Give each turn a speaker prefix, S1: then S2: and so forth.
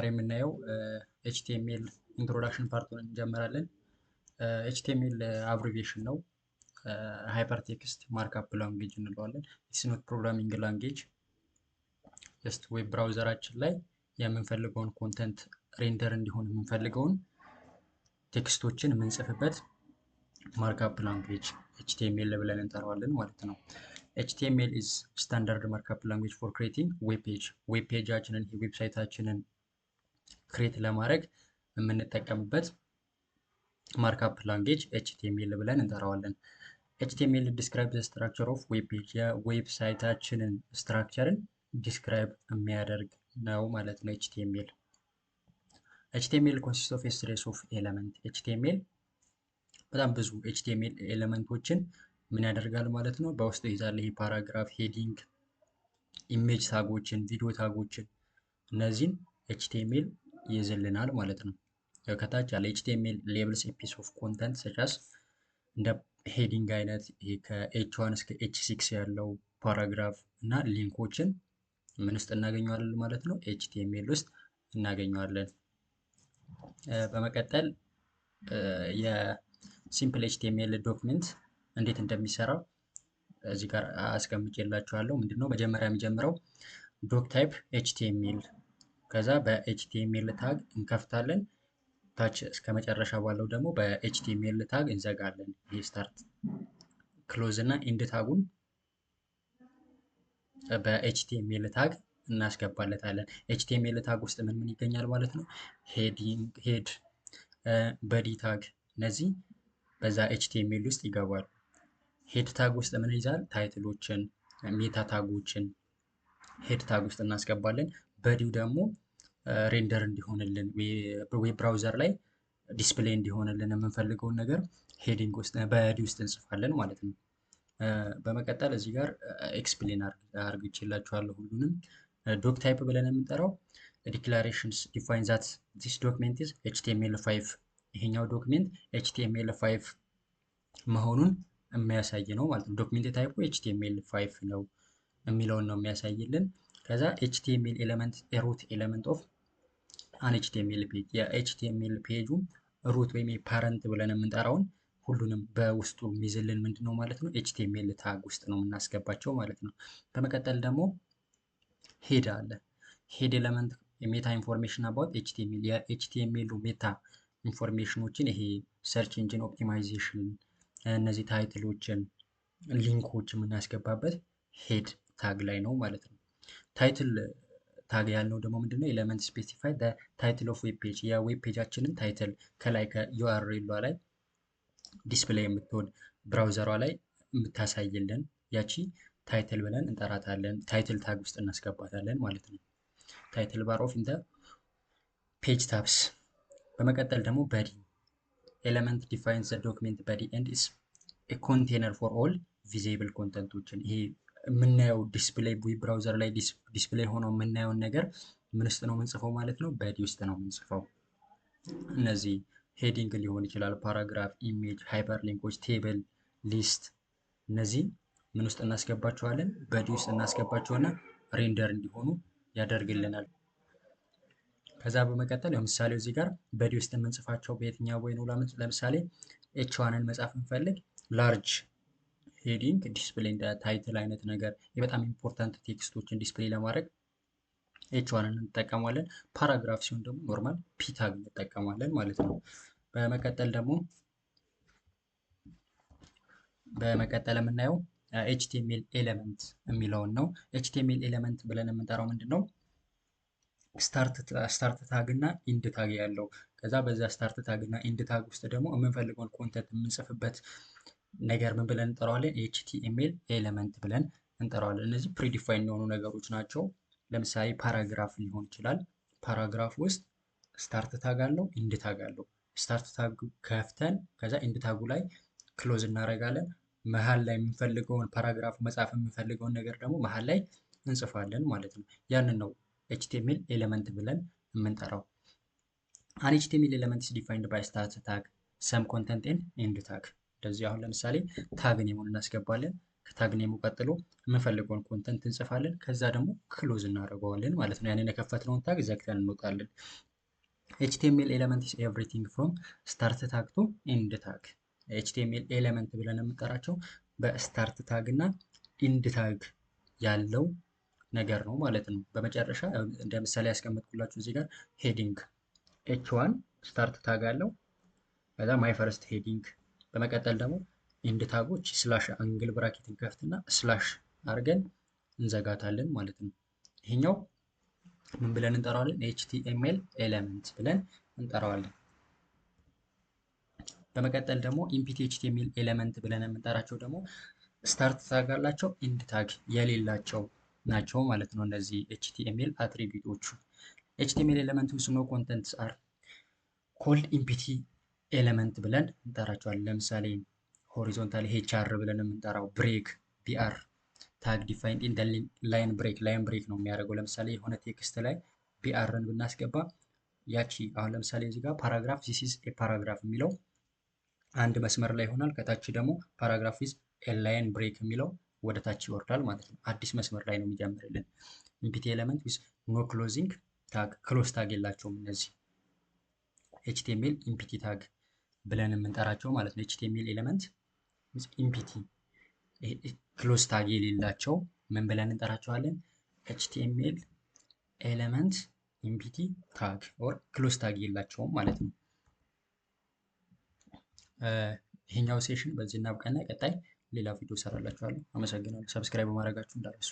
S1: የምናየው HTML introduction part ኡን እንጀምራለን። HTML abbreviation ነው። Hypertext markup language እንለዋለን። It's not programming language። Just web browser ኣችን ላይ የምንፈልገውን content render እንዲሆን የምንፈልገውን text ኦችን የምንጽፍበት markup language HTML ብለን እንጠራዋለን ማለት ነው። HTML is standard markup language for creating web page። Web page ኣችንን፣ website ኣችንን create ለማድረግ የምንጠቀምበት markup language HTML ብለን እንጠራዋለን። HTML describe the structure of web page፣ የ website ኣችንን structure ን describe የሚያደርግ ነው ማለት ነው። HTML consist of series of element። HTML በጣም ብዙ HTML element ኦችን ምን ያደርጋል ማለት ነው፣ በውስጡ ይዛል። ይሄ paragraph፣ heading፣ image tag ኦችን፣ video tag ኦችን፣ እነዚህን HTML ይይዝልናል ማለት ነው። ከታች ያለ HTML labels a piece of content such as እንደ heading አይነት፣ ከ H1 እስከ H6 ያለው paragraph እና link ኦችን ምን ውስጥ እናገኘዋለን ማለት ነው? HTML ውስጥ እናገኘዋለን። በመቀጠል የ simple HTML document እንዴት እንደሚሰራ እዚህ ጋር አስቀምጬላችኋለሁ። ምንድነው መጀመሪያ የሚጀምረው doctype HTML፣ ከዛ በ HTML tag እንከፍታለን። ታች እስከ መጨረሻ ባለው ደግሞ በ HTML tag እንዘጋለን። ይሄ start፣ close እና end tag ኡን በ HTML tag እናስገባለታለን። HTML tag ውስጥ ምን ምን ይገኛል ማለት ነው? Heading፣ head፣ body tag፣ እነዚህ በዛ HTML ውስጥ ይገባሉ። Head tag ውስጥ ምን ይዛል? Title ኦችን፣ meta tag ኦችን head tag ውስጥ እናስገባለን። Body ው ደግሞ render እንዲሆንልን፣ web browser ላይ display እንዲሆንልን የምንፈልገውን ነገር heading ውስጥ፣ body ውስጥ እንጽፋለን ማለት ነው። በመቀጠል እዚህ ጋር explain አርግቼላችኋለሁ ሁሉንም። Doctype ብለን የምንጠራው declarations define that this document is HTML 5፣ ይሄኛው document HTML 5 መሆኑን የሚያሳይ ነው ማለት ነው። Document type ኡ HTML 5 ነው የሚለውን ነው የሚያሳይልን። ከዛ HTML element root element of an HTML page፣ የ HTML page ኡ root ወይም parent ብለን የምንጠራውን ሁሉንም በውስጡ የሚይዝልን ምንድን ነው ማለት ነው? HTML tag ውስጥ ነው የምናስገባቸው ማለት ነው። በመቀጠል ደግሞ head አለ። Head element meta information about HTML፣ የ HTML ኡ meta information ኦችን፣ ይሄ search engine optimization፣ እነዚህ title ኦችን፣ link ኦች የምናስገባበት head tag ላይ ነው ማለት ነው። Title tag ያልነው ደግሞ ምንድነው? Element specify title of web page፣ የ web page ኣችንን title ከላይ ከ URL ኧ ላይ display የምትሆን፣ browser ሯ ላይ የምታሳይልን ያቺ title ብለን እንጠራታለን። Title tag ውስጥ እናስገባታለን ማለት ነው። Title bar of in the page tabs። በመቀጠል ደግሞ body element defines the document body and is container for all visible content ኦችን። ይሄ የምናየው display፣ browser ላይ display ሆኖ የምናየውን ነገር ምን ውስጥ ነው የምንጽፈው ማለት ነው? Body ውስጥ ነው የምንጽፈው። እነዚህ heading ሊሆን ይችላል፣ paragraph፣ image፣ hyperlink ኦች፣ table፣ list፣ እነዚህ ምን ውስጥ እናስገባቸዋለን? Body ውስጥ እናስገባቸውና render እንዲሆኑ ያደርግልናል። ከዛ በመቀጠል ለምሳሌ እዚህ ጋር body ውስጥ የምንጽፋቸው በየትኛው ወይ ነው? ለምሳሌ H1 ን መጻፍ እንፈልግ፣ large heading display እንደ title አይነት ነገር፣ በጣም important text ኦችን display ለማድረግ H1 ን እንጠቀማለን። Paragraph ሲሆን ደግሞ normal p tag እንጠቀማለን ማለት ነው። በመቀጠል ደግሞ በመቀጠል የምናየው HTML element የሚለውን ነው። HTML element ብለን የምንጠራው ምንድን ነው? Start tag እና end tag ያለው፣ ከዛ በዛ start tag እና end tag ውስጥ ደግሞ የምንፈልገውን content የምንጽፍበት ነገር ምን ብለን እንጠራዋለን? HTML element ብለን እንጠራዋለን። እነዚህ predefine የሆኑ ነገሮች ናቸው። ለምሳሌ paragraph ሊሆን ይችላል። Paragraph ውስጥ start tag አለው፣ end tag አለው። Start tag ከፍተን ከዛ end tag ኡ ላይ close እናደርጋለን። መሀል ላይ የምንፈልገውን paragraph፣ መጻፍ የምንፈልገውን ነገር ደግሞ መሀል ላይ እንጽፋለን ማለት ነው። ያንን ነው HTML element ብለን የምንጠራው። An HTML element is defined by start tag, some content and end tag። እንደዚህ አሁን ለምሳሌ tag name ኡን እናስገባለን። ከ tag name ኡ ቀጥሎ የምንፈልገውን content እንጽፋለን። ከዛ ደግሞ close እናደርገዋለን ማለት ነው። ያንን የከፈትነውን tag ዘግተን እንወጣለን። HTML element is everything from start tag to end tag። HTML element ብለን የምንጠራቸው በ start tag እና end tag ያለው ነገር ነው ማለት ነው። በመጨረሻ እንደ ምሳሌ ያስቀመጥኩላችሁ እዚህ ጋር heading H1 start tag አለው። ከዛ my first heading፣ በመቀጠል ደግሞ end tag ኦች slash angle bracket እንከፍትና slash አድርገን እንዘጋታለን ማለት ነው። ይሄኛው ምን ብለን እንጠራዋለን? HTML element ብለን እንጠራዋለን። በመቀጠል ደግሞ empty HTML element ብለን የምንጠራቸው ደግሞ start tag አላቸው፣ end tag የሌላቸው ናቸው ማለት ነው። እነዚህ HTML attribute ኦቹ HTML element with no contents are called empty element ብለን እንጠራቸዋለን። ለምሳሌ horizontal HR ብለን የምንጠራው break BR tag defined in line break፣ line break ነው የሚያደርገው። ለምሳሌ የሆነ text ላይ BR ን ብናስገባ ያቺ አሁን ለምሳሌ እዚህ ጋር paragraph፣ this is a paragraph የሚለው አንድ መስመር ላይ ይሆናል። ከታች ደግሞ paragraph with a line break የሚለው ወደ ታች ይወርዳል ማለት ነው። አዲስ መስመር ላይ ነው የሚጀምርልን። Empty element with no closing tag፣ close tag የላቸውም እነዚህ HTML empty tag ብለን የምንጠራቸው ማለት ነው። HTML element empty close tag የሌላቸው ምን ብለን እንጠራቸዋለን? HTML element empty tag or close tag የላቸውም ማለት ነው። ይሄኛው session በዚህ እናብቃና ቀጣይ ሌላ ቪዲዮ እሰራላችኋለሁ። አመሰግናለሁ። Subscribe ማድረጋችሁ እንዳትረሱ።